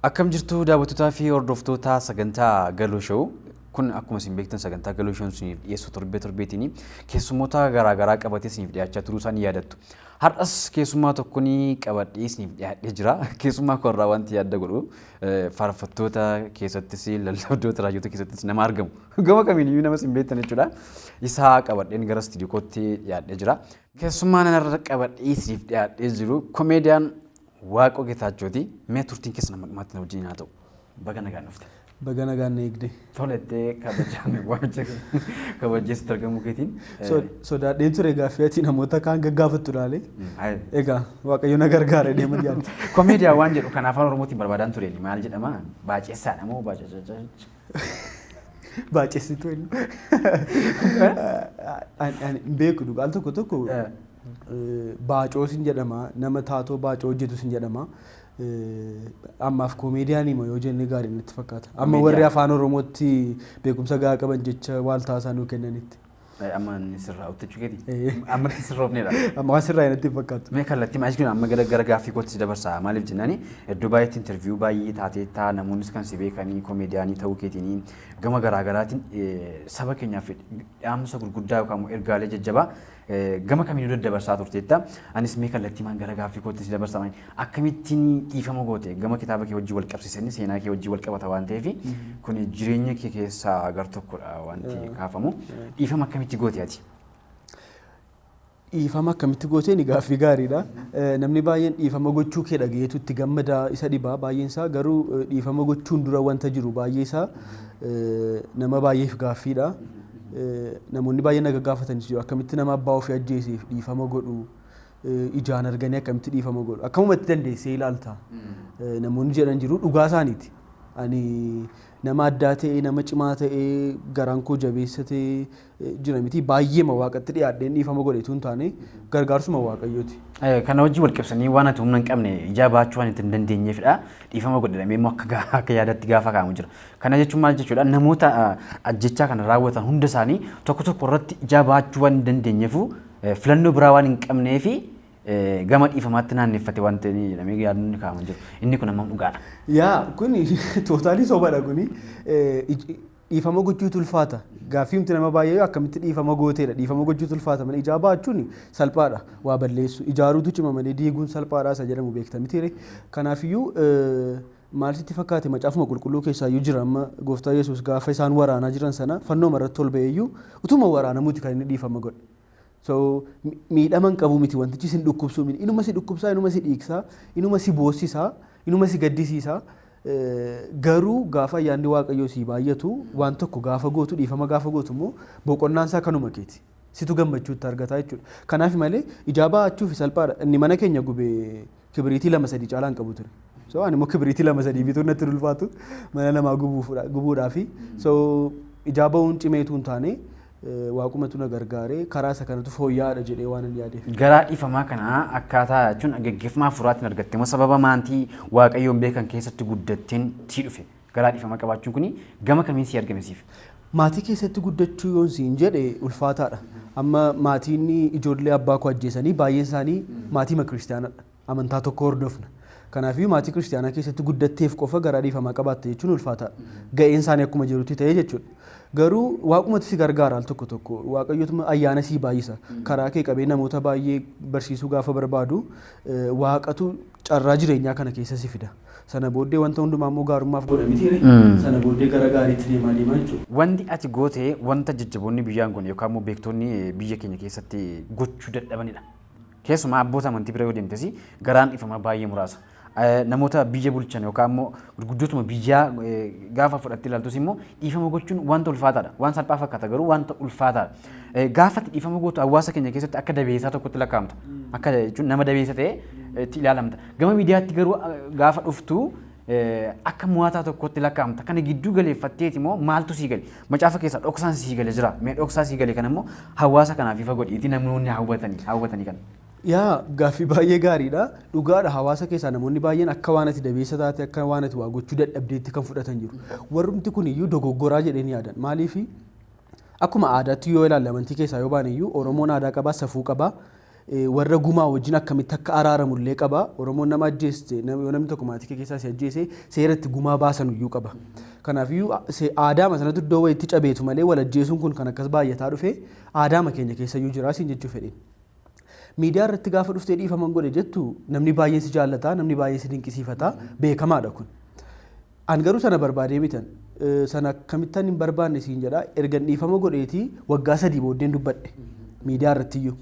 Akkam jirtu daawwattootaa fi hordoftoota sagantaa Galoo Show. Kun akkuma isin beektan sagantaa Galoo Show isiniif dhiyeessu torbee torbeetiin keessummoota garaagaraa qabatee isiniif dhiyaachaa turuu isaa ni yaadattu. Har'as keessummaa tokko ni qabadhee isiniif dhiyaadhee jira. Keessummaa koo irraa wanti yaadda godhu faarfattoota keessattis lallabdoota raajota keessattis nama argamu. Gama kamiin iyyuu nama isin beektan jechuudha. Isaa qabadheen gara istiidiyoo kootti dhiyaadhee jira. Keessummaa nanarra qabadhee isiniif dhiyaadhee jiru komeediyaan Waaqoo Getaachooti. Mee turtiin keessa nama dhumaatti na wajjin haa ta'u. Baga nagaan dhufte. Baga nagaan na eegde. Tolettee kabajaan waamicha kabajjeessitti argamuu keetiin. Sodaadheen ture gaaffii ati namoota kaan gaggaafattu ilaalee. Egaa Waaqayyo na gargaara deeman yaadde. Komeediyaa waan jedhu kan afaan Oromootiin barbaadaan tureen maal jedhama? Baaceessaadha moo baacacacac? Baacessituu inni. Ani hin beeku dhugaa al tokko tokko baacoo sin jedhama, nama taatoo baacoo hojjetu sin jedhama. Ammaaf koomeediyaanii moo yoo jenne gaarii natti fakkaata. Amma warri afaan Oromootti beekumsa gahaa qaban jecha waaltaa isaa nuu kennanitti. Amma inni sirraa hojjechuu keeti. Amma itti sirroofneedha. Amma waan sirraa natti hin fakkaatu. Mee kallattii maal jechuun amma gara gaaffii kootti si dabarsa. Maaliif jennaani iddoo baay'eetti interview baay'ee taateetta, namoonnis kan si beekanii koomeediyaanii ta'uu keetiin gama garaa garaatiin saba keenyaaf dhaamsa gurguddaa yookaan immoo ergaalee jajjabaa gama kamiinuu daddabarsaa turteetta. Anis mee kallattiimaan gara gaaffii kootti si dabarsa. Akkamittiin dhiifama goote gama kitaaba kee wajjin wal qabsiisanii seenaa kee wajjin wal qabata waan ta'eef kun jireenya kee keessaa gar tokkodha wanti kaafamu. Dhiifama akkamitti goote ati? Dhiifama akkamitti gooteen gaaffii gaariidha. Namni baay'een dhiifama gochuu kee dhagayeetu itti gammada isa dhibaa baay'een isaa, garuu dhiifama gochuun dura wanta jiru baay'ee isaa nama baay'eef gaaffiidha. Namoonni baay'een na gaggaafatanis jiru, akkamitti nama abbaa ofii ajjeeseef dhiifama godhu, ijaan arganii akkamitti dhiifama godhu, akkamumatti dandeessee ilaalta namoonni jedhan jiru, dhugaa isaaniiti. Ani nama addaa ta'ee, nama cimaa ta'ee, garaan koo jabeessa ta'ee jira miti, baay'eema waaqatti dhiyaadheen dhiifama godhetu hin taane, gargaarsuma waaqayyooti. Kana wajjin wal qabsanii waan ati humna hin qabne ijaa baachuu waan itti hin dandeenyeefidha. Dhiifama godhadhamee immoo akka yaadatti gaafa kaa'amu jira. Kana jechuun maal jechuudha? Namoota ajjechaa kana raawwatan hunda isaanii tokko tokko irratti ijaa baachuu waan hin dandeenyeefu filannoo biraa waan hin qabneefi gama dhiifamaatti naanneffate waan ta'eef jedhamee yaadonni kaa'aman jiru. Inni kun hammam dhugaadha? Yaa, kuni totally sobadha kuni. Dhiifama gochuutu ulfaata. Gaaffiimti nama baay'ee akkamitti dhiifama gooteedha. Dhiifama gochuutu ulfaata malee ijaa baachuun salphaadha. Waa balleessu. Ijaaruutu cima malee diiguun salphaadha isa jedhamu beekta mitiire. Kanaafiyyuu maal sitti fakkaate, macaafuma qulqulluu keessaayyuu jira, amma gooftaa Yesuus gaafa isaan waraanaa jiran sana fannoo irratti ol ba'eeyyuu utuma waraanamuuti kan inni dhiifama godhe. So miidhama hin qabu miti, wantichi sin dhukkubsuu miti. Inuma si dhukkubsaa, inuma si dhiigsaa, inuma si boossisaa, inuma si gaddisiisaa. Garuu gaafa ayyaanni waaqayyoo sii baay'atu waan tokko gaafa gootu, dhiifama gaafa gootu immoo boqonnaan isaa kanuma keeti. Situ gammachuu itti argataa jechuudha. Kanaaf malee ijaa ba'achuuf salphaadha. Inni mana keenya gubee kibiriitii lama sadii caalaa hin qabu ture. So ani immoo kibiriitii lama sadii bituun natti ulfaatu mana namaa gubuudhaafi. So ijaa ba'uun cimeetu hin taane, waaqumatu na gargaaree karaa isa kanatu fooyya'aadha jedhee waan hin yaadeef. Garaa dhiifamaa kana akkaataa jechuun gaggeeffamaa hafuuraatiin argatte moo sababa maantii waaqayyoon beekan keessatti guddatteen sii dhufe? Garaa dhiifamaa qabaachuun kuni gama kamiin sii argame siif? Maatii keessatti guddachuu yoon siin jedhe ulfaataadha. Amma maatiin ijoollee abbaa koo ajjeesanii baay'een isaanii maatii kiristaanadha. Amantaa tokko hordofna. Kanaafiyyuu maatii kiristaanaa keessatti guddatteef qofa garaa dhiifamaa qabaatte jechuun ulfaataadha. Ga'een isaanii akkuma jirutti ta'ee jechuudha. Garuu waaqumatu si gargaara al tokko tokko. Waaqayyotuma ayyaana sii baay'isa. Karaa kee qabee namoota baay'ee barsiisuu gaafa barbaadu waaqatu carraa jireenyaa kana keessa si fida. Sana booddee wanta hundumaa immoo gaarummaaf godha miti. Sana booddee gara gaariitti deemaa deemaa jechuudha. Wanti ati goote wanta jajjaboonni biyyaan kun yookaan immoo beektonni biyya keenya keessatti gochuu dadhabanidha. Keessumaa abboota amantii bira yoo deemtes garaan dhiifamaa baay'ee muraasa. Namoota biyya bulchan yookaan immoo gurguddootuma biyyaa gaafa fudhattee ilaaltus immoo dhiifama gochuun wanta ulfaataadha. Waan salphaa fakkaata garuu wanta ulfaataadha. Gaafa ati dhiifama gootu hawaasa keenya keessatti akka dabeessaa tokkotti lakkaa'amta. Akka jechuun nama dabeessa ta'e itti ilaalamta. Gama miidiyaatti garuu gaafa dhuftu akka mo'ataa tokkotti lakkaa'amta. Kana gidduu galeeffatteeti immoo maaltu sii gale? Macaafa keessaa dhoksaan sii gale jira. Mee dhoksaa sii gale kana immoo hawaasa kanaaf ifa godhiitii namoonni hawwatanii kana. Yaa, gaaffii baay'ee gaariidha. Dhugaadha, hawaasa keessaa namoonni baay'een akka waan ati dabeessa taate, akka waan ati waa gochuu dadhabdeetti kan fudhatan jiru. Warrumti kun iyyuu dogoggoraa jedheen yaadan. Maaliif, akkuma aadaatti yoo ilaalle, amantii keessaa yoo baane iyyuu, Oromoon aadaa qabaa, safuu qabaa. Warra gumaa wajjin akkamitti akka araaramullee qaba. Oromoon nama ajjeeste, yoo namni tokko maatii kee keessaa si ajjeese, seeratti gumaa baasan iyyuu qaba. Kanaafiyyuu aadaama sanatu iddoo wayiitti cabeetu malee wal ajjeesuun kun kan akkas baay'ataa dhufe aadaama keenya keessa iyyuu jira siin jechuu fedhin. Miidiyaa irratti gaafa dhuftee dhiifaman godhe jettu, namni baay'een si jaallata, namni baay'een si dinqisiifata, beekamaadha kun. An garuu sana barbaadee mitan. Sana akkamittan hin barbaanne siin jedha. Ergan dhiifama godheetii waggaa 3 booddeen dubbadhe miidiyaa irratti iyyuu.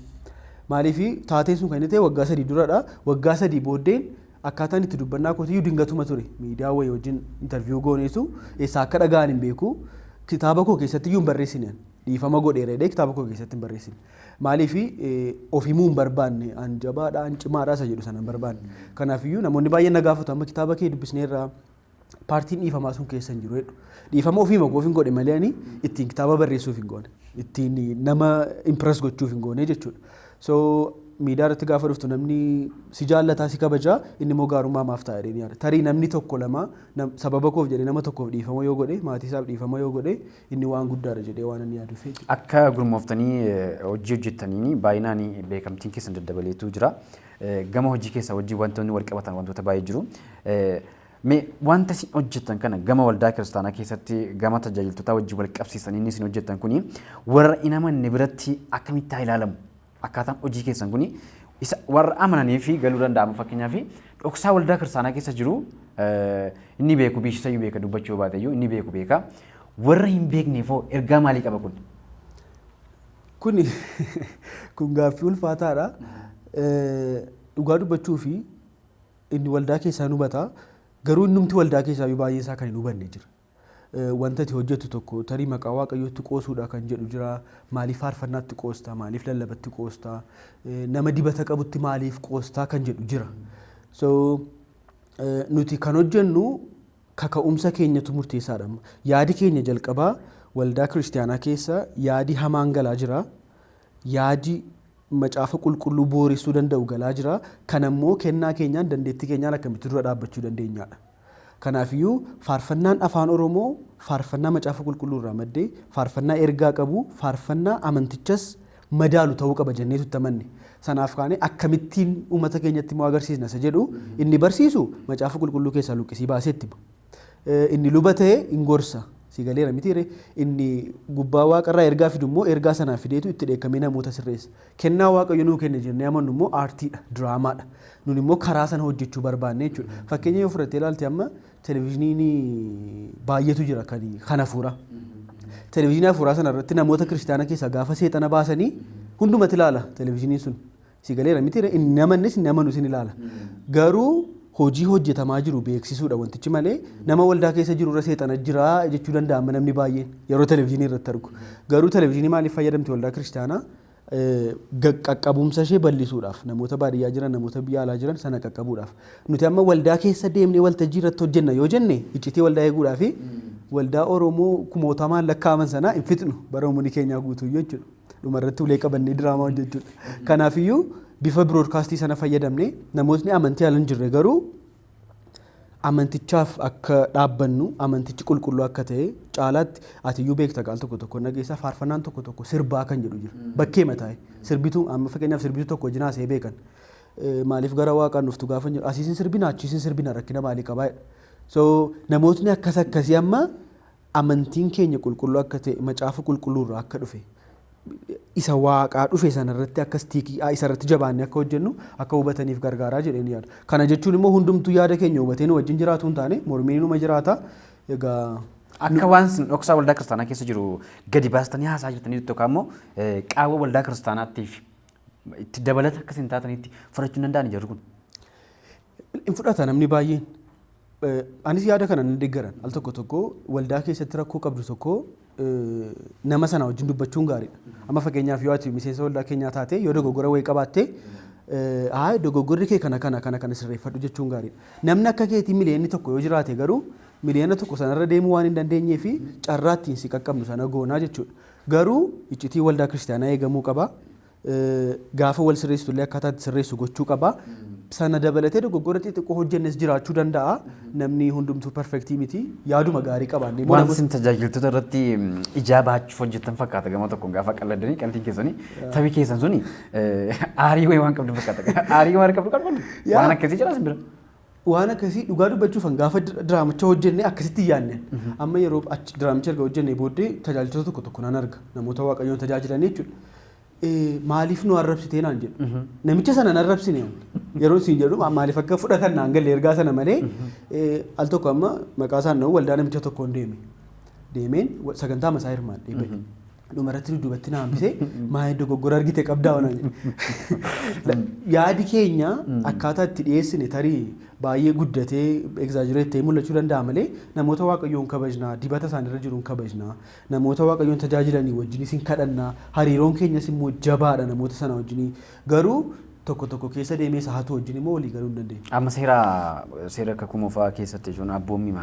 Maaliif, taateen sun kan inni ta'e waggaa 3 duradha. Waggaa 3 booddeen akkaataan itti dubbannaa kootiyyuu dingatuma ture. Miidiyaa wayii wajjin interview gooneetu eessaa akka dhaga'an hin beeku. Kitaaba koo keessatti iyyuu hin barreessine. Dhiifama godheera jedhee kitaaba koo keessatti hin barreessine. Maaliif, of himuu hin barbaanne, an jabaadha, an cimaadha isa jedhu sana hin barbaanne. Kanaafiyyuu namoonni baay'een na gaafatu, amma kitaaba kee dubbisneerraa, paartiin dhiifamaa sun keessa hin jiru jedhu. Dhiifama ofii makoof hin godhe malee ani ittiin kitaaba barreessuuf hin goone. Ittiin nama impress gochuuf hin goone jechuudha. So miidiyaa irratti gaafa dhuftu namni si jaallataa, si kabajaa, inni immoo gaarummaa maaf ta'a jedhee ni yaada. Tarii namni tokko lama sababa koof jedhee nama tokkoof dhiifama yoo godhe, maatii isaaf dhiifama yoo godhe, inni waan guddaadha jedhee waan inni yaaduuf jechuudha. Akka gurmooftanii hojii hojjettaniin baay'inaan beekamtiin keessan daddabaleetu jira. Gama hojii keessa hojii wantoonni wal qabatan wantoota baay'ee jiru. Mee wanta isin hojjettan kana gama waldaa kiristaanaa keessatti gama tajaajiltootaa wajjin wal qabsiisanii inni isin hojjettan kuni warra hin amanne biratti akkamitti haa ilaalamu? Akkaataan hojii keessan kuni isa warra amananii fi galuu danda'ama. Fakkeenyaaf, dhoksaa waldaa kiristaanaa keessa jiru inni beeku biishisayyuu beeka, dubbachuu yoo baate iyyuu inni beeku beeka. Warra hin beekneef hoo ergaa maalii qaba kun? Kun gaaffii ulfaataadha. Dhugaa dubbachuu fi inni waldaa keessaa hin hubata. Garuu innumti waldaa keessaa iyyuu baay'ee isaa kan hin hubanne jira. Wanta ati hojjettu tokko tarii maqaa Waaqayyootti qoosuudha kan jedhu jira. Maaliif faarfannaatti qoosta? Maaliif lallabatti qoosta? Nama dibata qabutti maaliif qoostaa kan jedhu jira. So nuti kan hojjennu kaka'umsa keenyatu murteessaadha. Yaadi keenya jalqabaa waldaa kiristaanaa keessa yaadi hamaan galaa jira. Yaadi macaafa qulqulluu booressuu danda'u galaa jira. Kanammoo kennaa keenyaan, dandeettii keenyaan akkamitti dura dhaabbachuu dandeenyaadha. Kanaafiyyuu faarfannaan afaan Oromoo faarfannaa macaafa qulqulluu irraa maddee, faarfannaa ergaa qabu, faarfannaa amantichas madaalu ta'uu qaba jenneetu itti amanne. Sanaaf kaanee akkamittiin uummata keenyatti immoo agarsiisna isa jedhu, inni barsiisu macaafa qulqulluu keessaa luqqisii baasee itti hima. Inni luba ta'e hin gorsa. Si galeera mitiire? Inni gubbaa waaqarraa ergaa fidu immoo ergaa sanaa fideetu itti dheekkamee namoota sirreessa. Kennaa Waaqayyo nuu kenne jennee amannu immoo aartiidha, diraamaadha. Nun immoo karaa sana hojjechuu barbaanne jechuudha. Fakkeenya yoo fudhattee ilaalte, amma televizhiniin baay'eetu jira kan hafuuraa. Televizhinii hafuuraa sana irratti namoota kiristaana keessaa gaafa seexana baasanii hundumatti ilaala televizhiniin sun. Si galeera mitiire? Inni amannes inni amanu sin ilaala. Garuu hojii hojjetamaa jiru beeksisuudha wantichi malee nama waldaa keessa jiru irra seexana jira jechuu danda'ama namni baay'een yeroo televizhinii irratti argu. Garuu televizhinii maaliif fayyadamti waldaa kiristaanaa? Qaqqabumsa ishee bal'isuudhaaf, namoota baadiyyaa jiran, namoota biyya alaa jiran sana qaqqabuudhaaf. Nuti amma waldaa keessa deemnee waltajjii irratti hojjenna yoo jenne, iccitii waldaa eeguudhaa fi waldaa Oromoo kumootamaan lakkaa'aman sana hin fixnu bara umurii keenyaa guutuu jechuudha. Dhumarratti ulee qabannee diraamaa hojjechuudha. Kanaafiyyuu bifa broadcastii sana fayyadamne namootni amantii ala hin jirre garuu amantichaaf akka dhaabbannu, amantichi qulqulluu akka ta'e caalaatti ati iyyuu beekta. Qaal tokko tokko nageessaa faarfannaan tokko tokko sirbaa kan jedhu jira. Bakkee mataa'e sirbituu, amma fakkeenyaaf sirbituu tokko wajjin haasa'ee beekan. Maaliif gara waaqaan dhuftu gaafa jedhu, asiisin sirbina, achiisin sirbina, rakkina maalii qabaa jedha. So namootni akkas akkasii amma amantiin keenya qulqulluu akka ta'e, macaafa qulqulluu irraa akka dhufe, isa waaqaa dhufe sanarratti akka stickii isarratti jabaannee akka hojjennu akka hubataniif gargaaraa jedheen yaada. Kana jechuun immoo hundumtuu yaada keenya hubatee nu wajjin jiraatu hin taane, mormiin numa jiraata. Egaa Akka waan isin dhoksaa waldaa kiristaanaa keessa jiru gadi baastanii haasaa jirtanii tokko immoo qaawwa waldaa kiristaanaatiif itti dabalata akka isin taatanitti fudhachuu hin danda'ani jarri kun. Hin fudhata namni baay'een. Anis yaada kana nan deeggaran. Al tokko tokko waldaa keessatti rakkoo qabdu tokko nama sana wajjin dubbachuun gaariidha. Amma fakkeenyaaf yoo ati miseensa waldaa keenyaa taate, yoo dogoggora wayii qabaatte, haa dogoggorri kee kana kana kana kana, sirreeffadhu jechuun gaariidha. Namni akka keetii 1 miliyoonni yoo jiraate garuu 1 miliyoona sanarra deemuu waan hin dandeenyee fi carraa ittiin si qaqqabnu sana goonaa jechuudha. Garuu iccitii waldaa kiristaanaa eegamuu qaba. Gaafa wal sirreessitu illee akkaataa itti sirreessu gochuu qaba. Sana dabalatee dogoggora xixiqqoo hojjennes jiraachuu danda'a. Namni hundumtuu perfect miti. Yaaduma gaarii qabaannee immoo Waan namoota isin tajaajiltoota irratti ijaa baachuuf hojjettan fakkaata gama tokkoon gaafa qalladanii qalbii keessanii tabii keessan suni aarii wayii waan qabdu fakkaata. Aarii waan qabdu qabdu waan akkasii jira isin bira. Waan akkasii dhugaa dubbachuufan gaafa diraamicha hojjenne akkasitti hin yaadne. Amma yeroo achi diraamicha erga hojjenne booddee tajaajiltoota tokko tokko nan arga. Namoota Waaqayyoon tajaajilan jechuudha. Maaliif nu arrabsitee naan jedhu. Namicha sana nan arrabsine yeroo siin jedhu maaliif akka fudhatan naan galle ergaa sana malee al tokko amma maqaa isaan na'u waldaa namicha tokkoon deeme. Deemeen sagantaa masaa hirmaadhee bahe. Dhumarratti dudduubatti na hambisee maal dogoggora argite qabdaa waan jedhe. Yaadi keenya akkaataa itti dhiyeessine tarii baay'ee guddatee exaggerate ta'ee mul'achuu danda'a malee namoota Waaqayyoon kabajnaa, dibata isaanirra jiruun kabajnaa, namoota Waaqayyoon tajaajilanii wajjinis hin kadhannaa, hariiroon keenyas immoo jabaadha namoota sana wajjinii. Garuu tokko tokko keessa deemee isa hatu wajjin immoo walii galuu hin dandeenye. Amma seera kakuu moofaa keessatti jechuun abboommii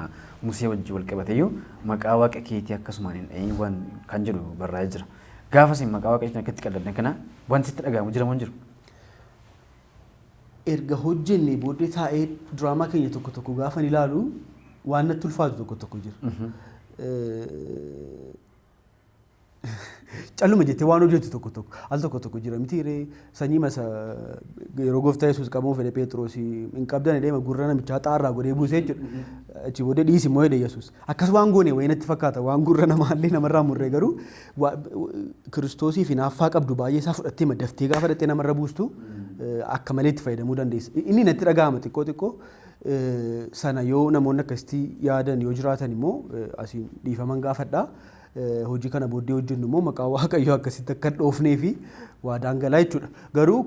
Musee wajjin wal qabateeyyuu maqaa waaqa keetii akkasumaan hin dhahin waan kan jedhu barraa'ee jira. Gaafa isin maqaa waaqa keetiin akkatti qalladdan kana wanti itti dhaga'amu jira moo hin jiru? Erga hojjennee booddee taa'ee diraamaa keenya tokko tokko gaafa ilaalu waan natti ulfaatu tokko tokko jira. Calluma jettee waan hojjetu tokko tokko al tokko tokko jira miti ree sanyii masa yeroo gooftaa Yesuus qabamuu fedhe Phexros hin qabdan jedhee gurra namichaa xaarraa godhee buusee jechuudha. Achi booddee dhiisi immoo jedhe Yesuus. Akkas waan goone wayii natti fakkaata waan gurra namaallee namarraa murree garuu Kiristoosiif hinaaffaa qabdu baay'ee isaa fudhattee daftee gaafa dhattee namarra buustu akka malee itti fayyadamuu dandeessa. Inni natti dhaga'ama xiqqoo xiqqoo sana yoo namoonni akkasitti yaadan yoo jiraatan immoo asiin dhiifaman gaafadha. Hojii kana booddee hojjennu immoo maqaa Waaqayyoo akkasitti akka hin dhoofnee fi waadaan galaa jechuudha. Garuu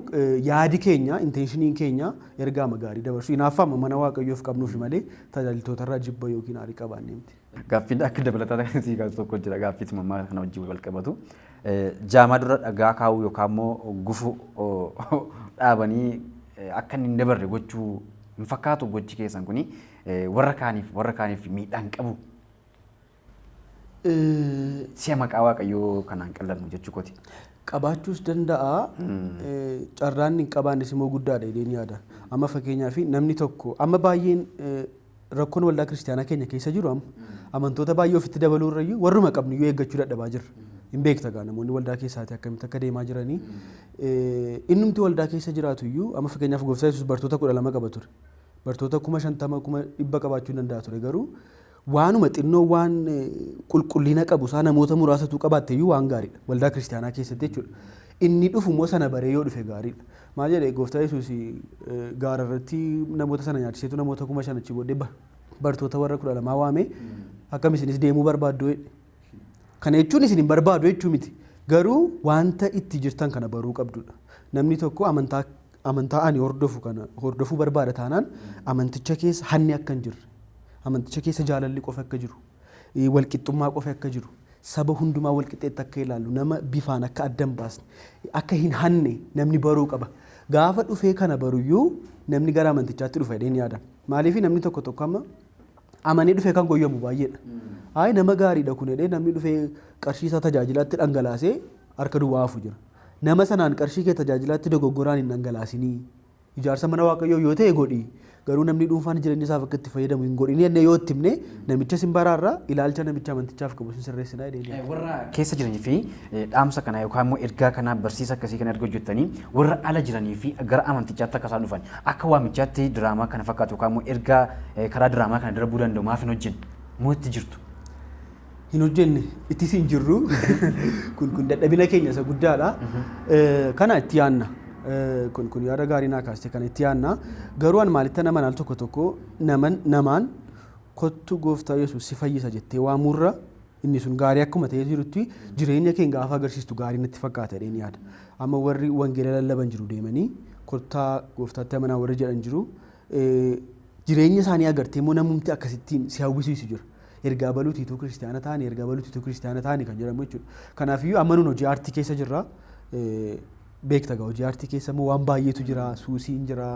yaadi keenya, intentioniin keenya ergaama gaarii dabarsu. Hinaaffaama mana Waaqayyoof qabnuufi malee tajaajiltoota irraa jibba yookiin aarii qabaannee miti. Gaaffiin akka dabalataa kan sii kaasu tokko jira. Gaaffii tumammaa kana wajjin wal qabatu. Jaamaa dura dhagaa kaa'uu yookaan immoo gufuu dhaabanii akka inni hin dabarre gochuu hin fakkaatu gochi keessan kuni warra kaaniif miidhaan qabu. Si'a maqaa Waaqayyoo kanaan qalladnu jechuu kooti. Qabaachuus danda'a. Carraan hin qabaannes immoo guddaadha jedheen yaada. Amma fakkeenyaaf namni tokko amma baay'een rakkoon waldaa kiristaanaa keenya keessa jiru amma amantoota baay'ee ofitti dabaluu irrayyuu warruma qabnu iyyuu eeggachuu dadhabaa jirra. Hin beekta gaa namoonni waldaa keessaati akkamitti akka deemaa jiranii. Innumti waldaa keessa jiraatu iyyuu amma fakkeenyaaf gooftaa Yesuus bartoota 12 qaba ture. Bartoota 50,000 100,000 qabaachuu hin danda'a ture garuu waanuma xinnoo waan qulqullina qabu isaa namoota muraasatu qabaatte iyyuu waan gaariidha waldaa kiristaanaa keessatti jechuudha. Inni dhufu immoo sana baree yoo dhufe gaariidha. Maal jedhee gooftaa Yesuus gaara irratti namoota sana nyaachiseetu namoota 5,000 achi booddee bartoota warra 12 waame akkam isinis deemuu barbaaddu jedhe. Kana jechuun isin hin barbaadu jechuu miti. Garuu wanta itti jirtan kana baruu qabdudha. Namni tokko amantaa ani hordofu kana hordofuu barbaada taanaan amanticha keessa hanni akka hin jirre, amanticha keessa jaalalli qofa akka jiru, walqixxummaa qofa akka jiru, saba hundumaa walqixxeetti akka ilaallu, nama bifaan akka adda hin baasne, akka hin hanne namni baruu qaba. Gaafa dhufee kana baruyyuu namni gara amantichaatti dhufa jedheen yaada. Maaliif namni tokko tokko amma amanee dhufee kan goyyamu baay'eedha. Ayi nama gaariidha kun jedhee namni dhufee qarshii isaa tajaajilaatti dhangalaasee harka duwwaa hafu jira. Nama sanaan qarshii kee tajaajilaatti dogoggoraan hin dhangalaasinii. Ijaarsa mana Waaqayyoo yoo ta'e godhi. Garuu namni dhuunfaan jireenya isaaf akka itti fayyadamu hin godhin jennee yoo itti himne namicha sin baraarra ilaalcha namicha amantichaaf qabu sin sirreessinaa jedhee yaada. Warra keessa jiranii fi dhaamsa kana yookaan immoo ergaa kana barsiisa akkasii kana erga hojjettanii warra ala jiranii fi gara amantichaatti akka isaan dhufan akka waamichaatti diraamaa kana fakkaatu yookaan immoo ergaa karaa diraamaa kana darbuu danda'u maaf hin hojjenne? Moo itti jirtu? Hin hojjenne, ittis hin jirru. Kun dadhabina keenya isa guddaadha. Kana itti yaanna. Kun yaada gaarii naa kaaste kana itti yaanna. Garuu an maalitti naman al tokko tokko naman namaan kottu gooftaa Yesuus si fayyisa jettee waamurra inni sun gaarii akkuma ta'ee jirutti jireenya kee gaafa agarsiistu gaarii natti fakkaata jedheen yaada. Amma warri wangeela lallaban jiru deemanii kottaa gooftaatti amanaa warri jedhan jiru. Jireenya isaanii agartee immoo namumti akkasittiin si hawwisiisu jira. Ergaa baluutiituu kiristaana taane, ergaa baluutiituu kiristaana taane kan jedhamu jechuudha. Kanaafiyyuu amma nun hojii aartii keessa jirra. Beekta egaa hojii aartii keessa immoo waan baay'eetu jira. Suusiin jira.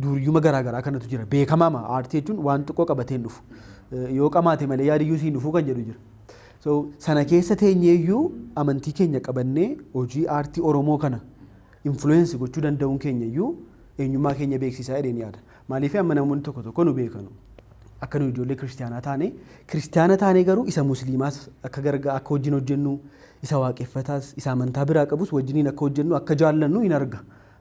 Duuriyyuma garaa garaa kanatu jira. Beekamaama aartii jechuun waan xiqqoo qabatee hin dhufu. Yoo qamaate malee yaadiyyuu siin dhufuu kan jedhu jira. So sana keessa teenyeeyyuu amantii keenya qabannee hojii aartii Oromoo kana influence gochuu danda'uun keenya iyyuu Eenyummaa keenya beeksisaa jedheen yaada. Maaliif amma namoonni tokko tokko nu beekanu. Akka nu ijoollee kiristaanaa taane, kiristaana taane garuu isa musliimaas akka gargaa akka wajjin hojjennu, isa waaqeffataas, isa amantaa biraa qabus wajjiniin akka hojjennu, akka jaallannu hin arga.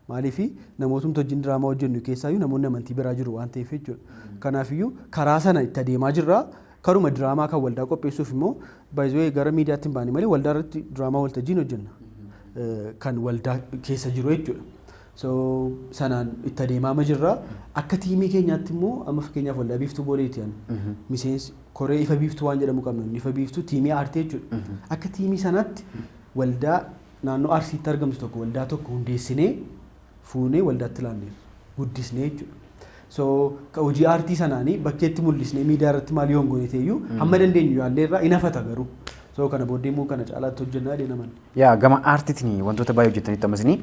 Maaliif namootumti wajjin diraamaa hojjennu keessaayyuu namoonni amantii biraa jiru waan ta'eef jechuudha. Kanaafiyyuu karaa sana itti adeemaa jirra. Karuma diraamaa kan waldaa qopheessuuf immoo baay'ee gara miidiyaatti hin baane malee waldaa irratti diraamaa waltajjiin hojjenna. Kan waldaa keessa jiru jechuudha. So sanaan itti adeemaa jirra. Akka tiimii keenyaatti immoo amma fakkeenyaaf Waldaa Biiftuu Booleeti ani. Miseensi koree Ifa Biiftuu waan jedhamu qabna. Ifa Biiftuu tiimii aartii jechuudha. Akka tiimii sanaatti waldaa naannoo Arsiitti argamtu tokko, waldaa tokko hundeessinee fuunee waldaatti laanneerra. Guddisnee jechuudha. So hojii aartii sanaanii bakkeetti mul'isnee miidiyaa irratti maal yoo hin goone ta'eyyuu hamma dandeenyu yaalleerraa in hafata garuu. So kana booddee immoo kana caalaatti hojjennaa jedhee naman. Yaa, gama aartiitiin wantoota baay'ee hojjetanitti ammasini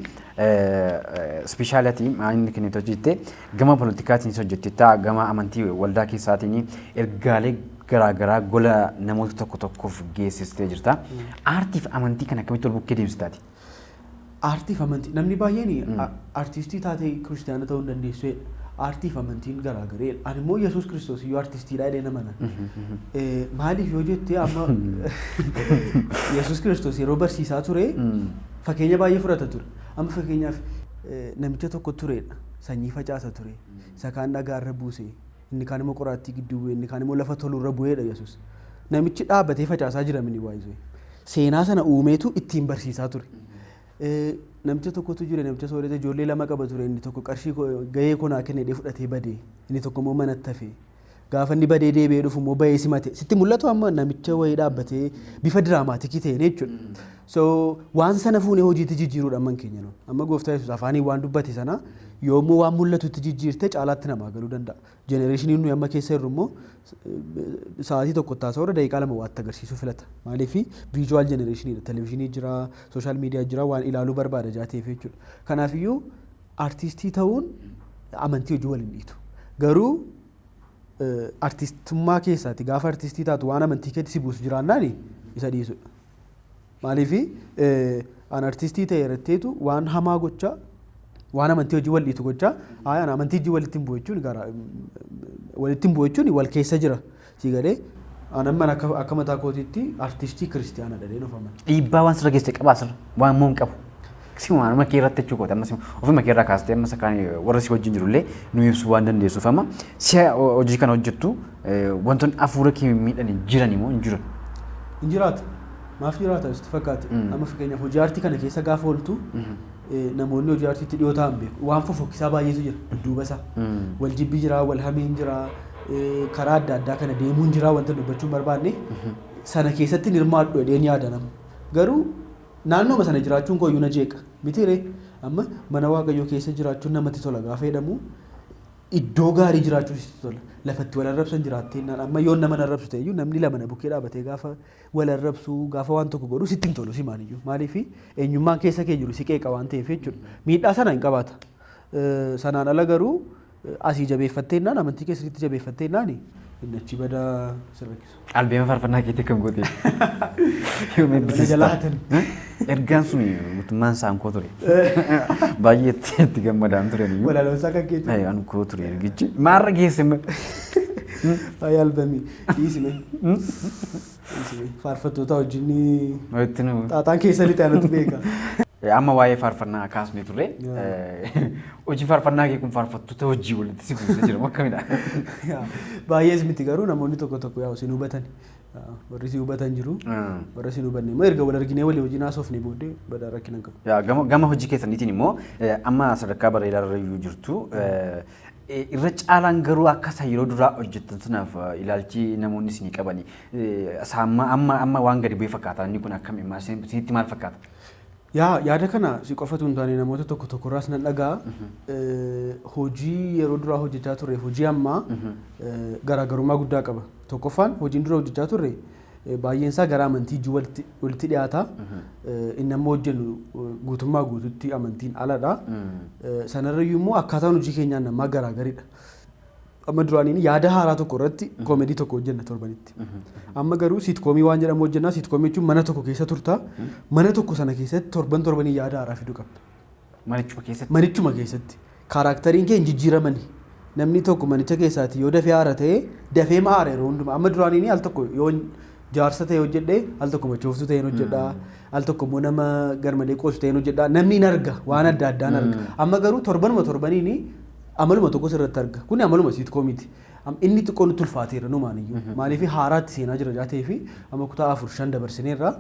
ispeeshaalatii inni kennitu hojjette, gama politikaatiin hojjettetta, gama amantii waldaa keessaatiin ergaalee garaagaraa gola namoota tokko tokkoof geessistee jirta. Aartii fi amantii kana akkamitti wal bukkee deemsitaati? Aartii fi amantii, namni baay'een artiistii taatee kiristaana ta'uu hin dandeessu. Aartii fi amantiin garaagareedha. Ani immoo Yesuus Kiristoos iyyuu artistiidha jedhee nama. Maaliif yoo jettee, amma Yesuus Kiristoos yeroo barsiisaa ture fakkeenya baay'ee fudhata ture. Amma fakkeenyaaf namicha tokko turedha. Sanyii facaasa ture. Isa kaan dhagaarra buuse. Inni kaan immoo qoraattii gidduu bu'e. Inni kaan immoo lafa tolurra bu'eedha Yesuus. Namichi dhaabbatee facaasaa jira mini waayizee. Seenaa sana uumeetu ittiin barsiisaa ture. Namicha tokkotu jire, namicha soorata ijoollee lama qaba ture. Inni tokko qarshii gahee koo naa kenne jedhee fudhatee badee, inni tokko immoo manatti hafe. Gaafa inni badee deebi'ee dhufu immoo bahee simate. Sitti mul'atu amma namicha wayii dhaabbatee bifa dramatic ta'een jechuudha. So waan sana fuunee hojiitti jijjiiruudha amman keenya nuun. Amma Gooftaa Yesuus afaaniin waan dubbate sana yoommoo waan mul'atutti jijjiirte caalaatti namaa galuu danda'a. Generationiin nuyi amma keessa jirru immoo sa'aatii tokko taasisa daqiiqaa 2 waatti agarsiisuu filata. Maaliif visual generationiidha. Televezyiinii jira, social media jira, waan ilaaluu barbaada jaateef jechuudha. Kanaafiyyuu artiistii ta'uun amantii hojii waliin dhiitu. Garuu artiistummaa keessaati gaafa artiistii taatu waan amantii keetti si buusu jiraannaan isa dhiisudha. Maaliif an artiistii ta'e irratteetu waan hamaa gochaa, waan amantii hojii wal dhiitu gochaa, an amantii hojii walitti hin bu'u jechuun gara walitti hin bu'u jechuun wal keessa jira. Si galee an amma akka mataa kootiitti artiistii kiristiyaana dhadheen of amana. Dhiibbaa waan sirra geesse qabaa sirra waan immoo hin qabu. Sima nama kee irratti jechuu kooti, amma ofuma kee irraa kaastee amma sakaan warra si wajjin jirullee nu ibsuu waan dandeessuuf, amma si'a hojii kana hojjettu wantoonni hafuura kee miidhan jiran immoo hin jiran? Hin jiraatu. Maaf jiraata sitti fakkaate? Amma fakkeenyaaf hojii aartii kana keessa gaafa ooltu namoonni hojii aartiitti dhiyoo ta'an beeku. Waan fofokkisaa baay'eetu jira dudduuba isaa. Wal jibbi jira, wal hameen jira, karaa adda addaa kana deemuun jira, wanta dubbachuu hin barbaanne. Sana keessatti hin hirmaadhu jedheen yaada nama. Garuu naannooma sana jiraachuun kooyyuu na jeeqa. Mitiiree, amma mana Waaqayyoo keessa jiraachuun namatti tola gaafa jedhamu iddoo gaarii jiraachuun sitti tola. Lafatti wal arrabsan jiraattee amma yoon nama arrabsu ta'eyyuu namni lama na bukkee dhaabatee gaafa wal arrabsu, gaafa waan tokko godhu sitti hin tolu simaaniyyuu. Maaliif eenyummaan keessa kee jiru si qeeqa waan ta'eef jechuudha. Miidhaa sana hin qabaata. Sanaan ala garuu asii jabeeffatteennaan, amantii keessatti jabeeffatteennaan inni achi badaa si rakkisu. Albeema faarfannaa keetii akkam gootee? Yoom Na eebbisiista? jalaa hatan. Ergaan sun guutummaan isaan koo ture. Baay'ee itti gammadaan ture iyyuu. Walaloonsaa kan keetii. An koo ture ergichi. Maarra geesse? Ay, albamii dhiisime. Dhiisime. Faarfattoota wajjin Walitti nu. Xaaxaan keessa lixe anatu beeka. Amma waa'ee faarfannaa kaasnee turre. Hojii faarfannaa kee kun faarfattoota hojii walitti si buusee jira akkamidha? Baay'ees miti, garuu namoonni tokko tokko yaa'u sin hubatan. Warri si hubatan jiru. Warri si hubanne immoo erga wal arginee walii wajjin haasofne booddee badaa rakkina hin qabu. Yaa, gama hojii keessaniitiin immoo amma sadarkaa bareedaa irra iyyuu jirtu. Irra caalaan garuu akka isa yeroo duraa hojjettan sanaaf ilaalchi namoonni isinii qabani. Isa amma waan gadi bu'ee fakkaata. Inni kun akkami? Isinitti maal fakkaata? Yaa, yaada kana si qofatu hin taane namoota tokko tokkorraas nan dhaga'a. Hojii yeroo duraa hojjechaa turreef hojii ammaa garaagarummaa guddaa qaba. Tokkoffaan, hojiin dura hojjechaa turre baay'een isaa gara amantii ijuu walitti dhiyaata. Inni amma hojjennu guutummaa guututti amantiin aladha. Sanarrayyuu immoo akkaataan hojii keenyaan ammaa garaagaridha. Amma duraaniin yaada haaraa tokko irratti koomedii tokko hojjenna torbanitti. Amma garuu sitcomii waan jedhamu hojjenna. Sitcomii jechuun mana tokko keessa turta. Mana tokko sana keessatti torban torbanii yaada haaraa fiduu qabda. Manichuma keessatti. Manichuma keessatti. Characteriin kee hin jijjiiramani. Namni tokko manicha keessaati yoo dafee aara ta'e, dafee ma aara yeroo hundumaa. Amma duraanii al tokko yoo jaarsa ta'e hojjedhee, al tokko machooftuu ta'een hojjedha, al tokko immoo nama garmalee qoosu ta'een hojjedha. Namni hin arga, waan adda addaan arga. Amma garuu torbanuma torbaniini amaluma tokko sirratti arga. Kuni amaluma sitcomiiti. Inni xiqqoo nutti ulfaateera numaan iyyuu. Maaliif, haaraatti seenaa jira jaatee fi amma kutaa afur shan dabarsineerra.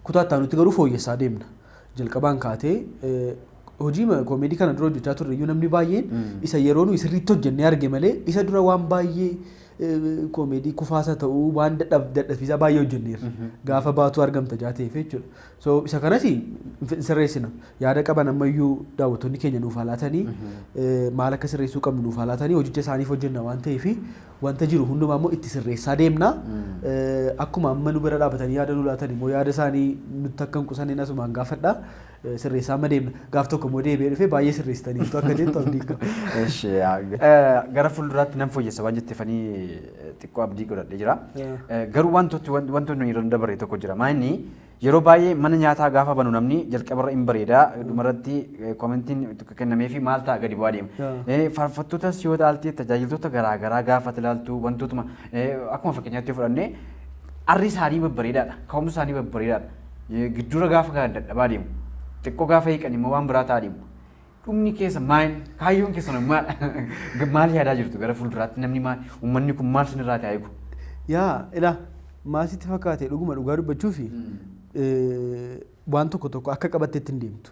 Kutaa itti aanutti garuu fooyyessaa deemna. Jalqabaan kaatee hojii koomedii kana dura hojjechaa turre iyyuu, namni baay'een isa yeroo nuyi sirriitti hojjennee arge malee, isa dura waan baay'ee koomedii kufaasa ta'uu waan dadhabsiisaa baay'ee hojjenneerra. Gaafa baatu argamta jaateef jechuudha. So isa kanas hin sirreessina. Yaada qaban ammayyuu daawwattoonni keenya nuuf haa laatanii, maal akka sirreessuu qabnu nuuf haa laatanii, hojicha isaaniif hojjenna waan ta'eef, wanta jiru hundumaa immoo itti sirreessaa deemna. Akkuma amma nu bira dhaabatanii yaada nu laatan immoo, yaada isaanii nutti akka hin qusanneen asumaan gaafadha. Sirreessaa amma deemna. Gaaf tokko immoo deebi'ee dhufee baay'ee sirreessitaniitu akka jettu abdii qaba. Eshi, gara fuulduraatti nan fooyyessa waan jetteefanii xiqqoo abdii godhadhee jira. Garuu wantoonni nuyi irra dabarre tokko jira. Maayinni yeroo baay'ee mana nyaataa gaafa banu namni jalqabarra hin bareeda, dhumarratti commentiin kennamee fi maal ta'a, gadi bu'aa deema. Faarfattootas yoo ilaalte, tajaajiltoota garaa garaa gaafa ilaaltu, wantootuma akkuma fakkeenyaatti yoo fudhanne, arri isaanii babbareedaadha. Ka'umsi isaanii babbareedaadha. Giddura gaafa gahan dadhabaa deemu. Xiqqoo gaafa hiiqan immoo waan biraa ta'aa deemu. Dhumni keessa maal, kaayyoon keessan maal, maal yaadaa jirtu gara fuulduraatti? Namni maal, uummanni kun maal sinirraa ta'aa eegu? Yaa ilaa, maasitti fakkaate, dhuguma dhugaa dubbachuufi waan tokko tokko akka qabatteetti hin deemtu.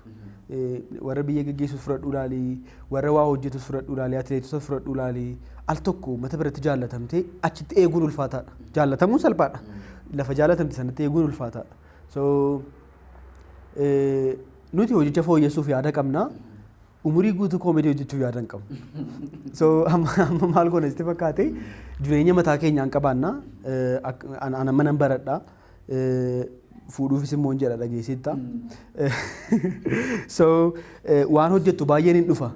Warra biyya geggeessus fudhadhu ilaalii, warra waa hojjetus fudhadhu ilaalii, atileetota fudhadhu ilaalii, al tokko uummata biratti jaallatamtee achitti eeguun ulfaataadha. Jaallatamuun salphaadha. Lafa jaallatamte sanatti eeguun ulfaataadha. So nuti hojicha fooyyessuuf yaada qabna. Umurii guutuu koomedii hojjechuuf yaada hin qabnu. So amma maal goona sitti fakkaate, jireenya mataa keenyaan qabaanna. Ana manan baradha. Fuudhuufis immoo hin jedha, dhageessitta. So waan hojjettu baay'een hin dhufa.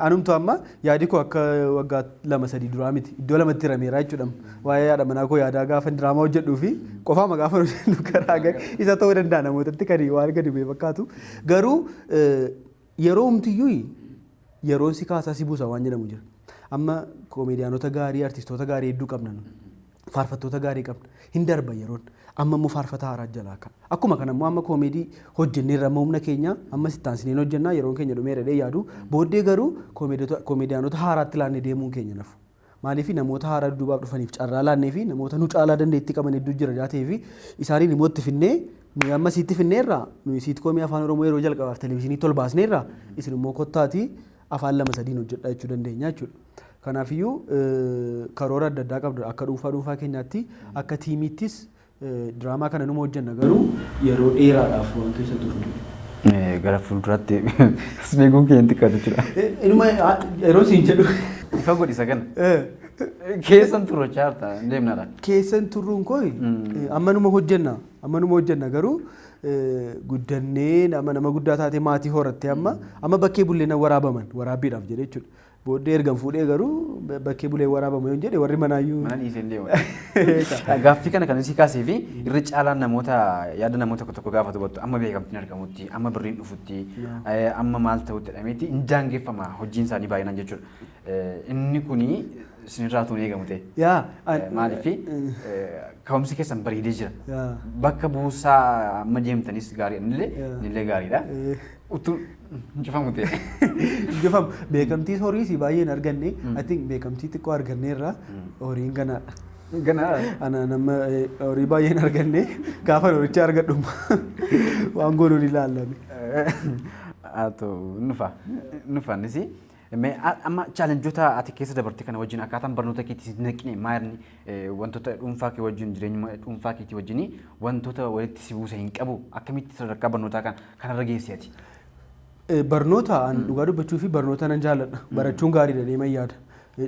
Anumtu amma yaadi koo akka waggaa 2-3 duraa miti. Iddoo lamatti hirameera jechuudha. Waa'ee haadha manaa koo yaadaa gaafa diraamaa hojjedhuu fi qofaama gaafa hojjedhu karaa isa ta'uu danda'a namootatti kan waan gadi bu'ee fakkaatu. Garuu yeroo humtiyyuu yeroon si kaasaa si buusa waan jedhamu jira. Amma koomediyaanota gaarii, artistoota gaarii hedduu qabna nu. Faarfattoota gaarii qabna. Hin darba yeroon. Amma immoo faarfataa haaraa jalaa ka'a. Akkuma kana immoo amma koomedii hojjenneerra, amma humna keenya amma sittaansineen hojjennaa, yeroon keenya dhumeera jedhee yaadu. Booddee garuu koomediyaanota haaraatti laannee deemuun keenya nafu. Maaliif, namoota haaraa dudduubaaf dhufaniif carraa laannee fi namoota nu caalaa dandeettii qaban hedduu jira jaatee fi isaaniin immoo itti finnee, nuyi amma siitti finneerra, nuyi sitcomii Afaan Oromoo yeroo jalqabaaf televezyiinii tol baasneerra, isin immoo kottaatii afaan lama sadiin hojjedhaa jechuu dandeenya jechuudha. Kanaafiyyuu karoora adda addaa qabdu akka dhuunfaa dhuunfaa keenyaatti, akka teamiittis diraamaa kana numa hojjenna, garuu yeroo dheeraadhaaf waan keessa turru. Gara fuulduraatti eeguun keenya xiqqaatu jechuudha. Inuma yeroo siin jedhu. Ifa godhi isa kana. Keessan turre chaarta hin deemnaadha. Keessan turruun koo amma numa hojjenna, garuu guddannee nama nama guddaa taatee maatii horattee amma bakkee bullee na waraabaman waraabbiidhaaf jedhe jechuudha. Booddee ergan fuudhee garuu bakkee bulee waraabama yoon jedhe warri manaayyuu. Mana dhiisee hin deemu. Gaaffii kana kan isii kaasee fi irri caalaan namoota yaada namoota tokko tokko gaafatu battu, amma beekamtiin argamutti, amma birriin dhufutti, amma maal ta'utti jedhameeti hin daangeffama hojiin isaanii baay'inaan jechuudha. Inni kuni isinirraa tuun eegamu ta'e. Maaliif, ka'umsi keessan bareedee jira. Bakka buusaa amma deemtanis gaariidha. Innillee gaariidha. Utuu hin cufamu ta'e. Cufamu. Beekamtii horiis baay'ee hin arganne. I think beekamtii xiqqoo arganneerra, horiin ganaadha. Ganaa. Ana nama horii baay'ee hin arganne, gaafa horicha argadhu waan goonuun ilaallame. Haa ta'u, nufa nufa innis. Mee amma challengeota ati keessa dabarte kana wajjin akkaataan barnoota keetii si naqine maalni, wantoota dhuunfaa kee wajjin, jireenya dhuunfaa keetii wajjin wantoota walitti si buuse hin qabu? Akkamitti sadarkaa barnootaa kana kanarra geesse ati? Barnoota an dhugaa dubbachuu fi barnoota nan jaalladha. Barachuun gaariidha deeman yaada.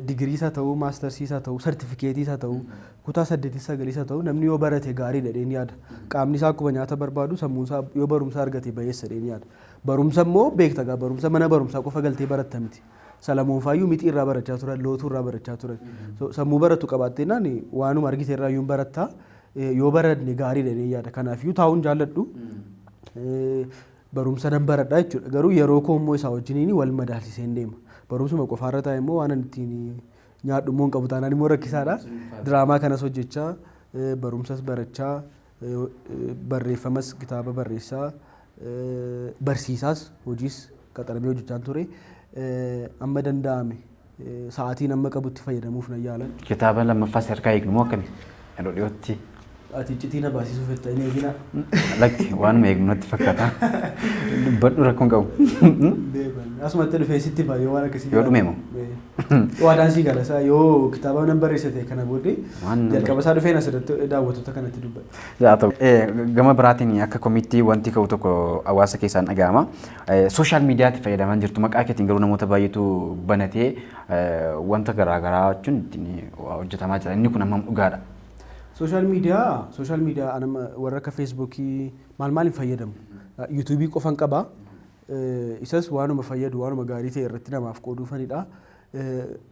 Digiriis haa ta'uu, mastersiis haa ta'uu, sartifikeetiis haa ta'uu, kutaa saddeetis sagaliis haa ta'uu, namni yoo barate gaariidha dheen yaada. Qaamni isaa akkuma nyaata barbaadu, sammuun isaa yoo barumsa argate bayeessa dheen yaada. Barumsa immoo beekta gaa, barumsa mana barumsaa qofa galtee baratta miti. Salamoon faayyuu mixii irraa barachaa turan, lootuu irraa barachaa turan. Sammuu baratu qabaattee waanuma argite irraa iyyuu barattaa. Yoo baranne gaariidha dheen yaada. Kanaafiyyuu taa'uun jaalladhu. Barumsa nan baradha jechuudha. Garuu yeroo koo immoo isaa wajjiniin wal madaalsisee hin deema. Barumsuma qofaarra taa'e immoo waan ani ittiin nyaadhu immoo hin qabu taanaan immoo rakkisaadha. Diraamaa kanas hojjechaa, barumsas barachaa, barreeffamas kitaaba barreessaa, barsiisaas hojiis qaxaramee hojjechaan ture. Amma danda'ame sa'aatiin amma qabutti fayyadamuuf nan yaalan. Kitaaba lammaffaa si harkaa eegnu moo akkami? Yeroo dhiyootti. Ati iccitii na baasisuuf jetta, hin eeginaa. Lakki, waanuma eegnu natti fakkaata. Dubbadhu, rakkoon qabu. Beekan. Asumatti dhufee sitti hima yoo waan akkasii. Yoo dhume moo? Waadaan sii gala isaa yoo kitaaba nan barreessa ta'e kana booddee Waan nan jalqaba isaa dhufeen asirratti daawwattoota kanatti dubbadha. Haa ta'u. Gama biraatiin akka komiitti wanti ka'u tokko hawaasa keessaan dhaga'ama. Social mediatti fayyadamaa jirtu, maqaa keetiin garuu namoota baay'eetu banatee wanta garaagaraa jechuun ittiin hojjetamaa jira. Inni kun hammam dhugaadha? Social media anama warra akka Feesbuukii maal maal hin fayyadamu. Yuutuubii qofan qaba. Isas waanuma fayyadu, waanuma gaarii ta'e irratti namaaf qooduufanidha.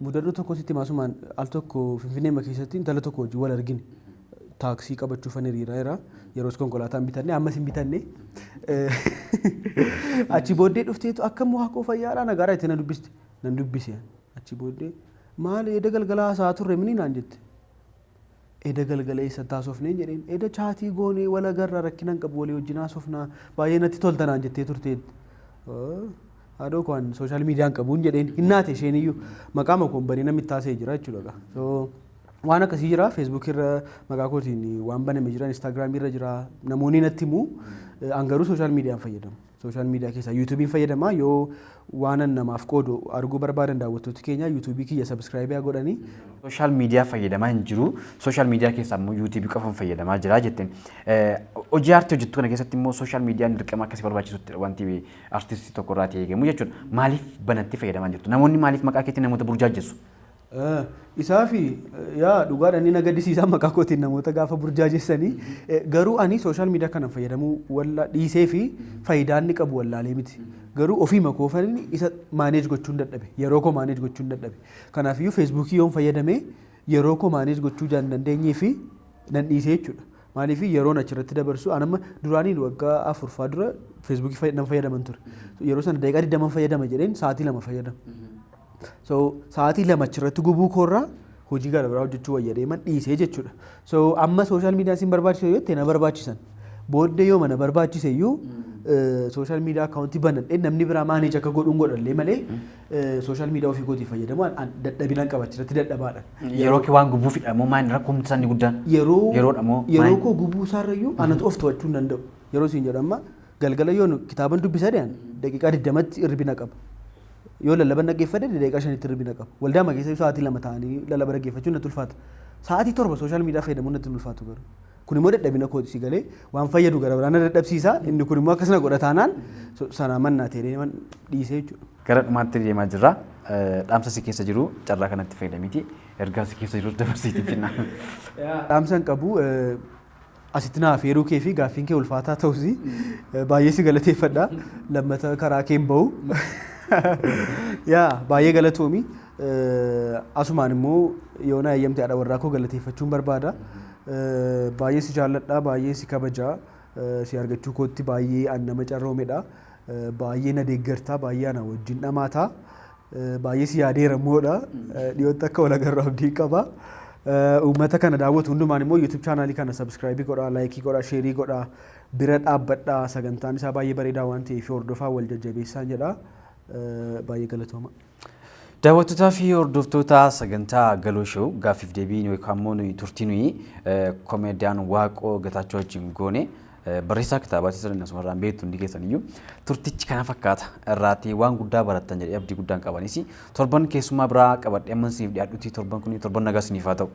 Mudannoo tokko sitti maasumaan, al tokko Finfinnee keessatti intala tokko wajjin wal argine. Taaksii qabachuufan hiriiraa jira. Yeroos konkolaataan bitanne, ammas hin bitanne. Achi booddee dhufteetu, "Akkam Waaqoo, fayyaadhaa, nagaadhaa?" jettee na dubbiste. Nan dubbise. Achi booddee, "Maal, eda galgala haasa'aa turre mini?" naan jette. "Eda galgala eessatti haasofneen?" jedheen. "Eda chat goonee wal agarra, rakkina hin qabu, walii wajjin haasofnaa, baay'ee natti tolta" naan jettee turteetti. "Haadhoo koo, an social media hin qabuun" jedheen. Hin naate isheen iyyuu, maqaa koon banee namni itti haasa'ee jira jechuudha. So waan akkasii jira, Feesbuuk irra maqaa kootiin waan baname jira, Instaagiraamii irra jira, namoonni natti himu. An garuu social media n fayyadamu. Social media keessaa yuutuubiin fayyadama. Yoo waan an namaaf qoodu arguu barbaadan daawwattooti keenya yuutuubii kiyya subscribe godhanii. Social media fayyadamaa hin jiru. Social media keessaa immoo yuutuubii qofan fayyadamaa jira jetteen. Hojii aartii hojjettu kana keessatti immoo social mediaan dirqama akkasii barbaachisutti wanti artistii tokko irraa eegamu jechuudha. Maaliif banattee fayyadamaa jirtu? Namoonni maaliif maqaa keetiin namoota burjaajessu? Isaa fi yaa dhugaadha, inni na gaddisiisaa maqaa kootiin namoota gaafa burjaajessanii. Garuu ani social media kana fayyadamuu walla dhiisee fi faayidaa inni qabu wallaalee miti. Garuu ofii makoofan isa manage gochuun dadhabe, yeroo koo manage gochuun dadhabe. Kanaafiyyuu Feesbuukii yoon fayyadamee yeroo koo manage gochuu jaan dandeenyee fi nan dhiisee jechuudha. Maaliif yeroon achirratti dabarsu, an amma duraaniin waggaa 4ffaa dura Feesbuukii nan fayyadaman ture. Yeroo sana daqiiqaa 20 fayyadama jedheen sa'aatii 2 fayyadama. So sa'aatii 2 achirratti gubuu koorraa hojii gara biraa hojjechuu wayya deeman dhiisee jechuudha. So amma social media sin barbaachisu yoo jette, na barbaachisan. Booddee yoo mana barbaachise iyyuu social media account banadhee namni biraa manage akka godhuun godhallee malee social media ofii kootii fayyadamu dadhabinaan qaba, achirratti dadhabaadha. Yeroo kee waan gubuufidha moo maal rakkoomti inni guddaan? Yeroo Yeroodha moo yeroo koo gubuu isaarrayyuu anatu of to'achuu hin danda'u. Yeroo isin jedhu, amma galgala yoo kitaaban dubbisa deeman daqiiqaa 20tti hirribina qaba. Yoo lallaban dhaggeeffadhe daqiiqaa 5tti hirribina qaba. Waldaa keessa sa'aatii 2 ta'anii lallaba dhaggeeffachuun natti ulfaata. Sa'aatii 7 social media fayyadamuun natti ulfaatu garuu. Kun immoo dadhabina kooti, si galee? Waan fayyadu gara biraa na dadhabsiisa. Inni kun immoo akkasuma godha taanaan sanaa mannaa ta'ee dhiisee jechuudha. Gara dhumaatti deemaa jirra. Dhaamsa si keessa jiru carraa kanatti fayyadamiiti. Ergaa si keessa jiru dabarsiitii finna. Dhaamsa hin qabu. Asitti naaf eeruu kee fi gaaffiin kee ulfaataa ta'us baay'ee si galateeffadha. Lammata karaa kee hin bahu. Yaa, baay'ee galatoomi. Asumaan immoo yoo na eeyyamte haadha warraa koo galateeffachuun barbaada. Baay'ee si jaalladha, baay'ee si kabaja. Si argachuu kootti baay'ee an nama carroomedha. Baay'ee na deeggarta, baay'ee ana wajjin dhamaata. Baay'ee si yaadeera immoodha. Dhiyootti akka wal agarru abdii qaba. Uummata kana daawwatu hundumaan immoo YouTube channel kana subscribe godhaa, like godhaa, share godhaa, bira dhaabbadhaa. Sagantaan isaa baay'ee bareedaa waan ta'eef hordofaa, wal jajjabeessaan jedha. Baay'ee galatooma. Daawwattootaa fi hordoftoota sagantaa Galoo Show, gaaffiif deebii yookaan immoo nuyi turtii nuyi komeediyaan Waaqoo Gataachoo wajjin goone, barreessaa kitaabaati sirna asumarraan beektu hundi keessan iyyuu, turtichi kana fakkaata. Irraatii waan guddaa barattan jedhee abdii guddaan qabanis, torban keessummaa biraa qabadhee amma isiniif dhiyaadhutti torban kun torban nagaa isiniif haa ta'u.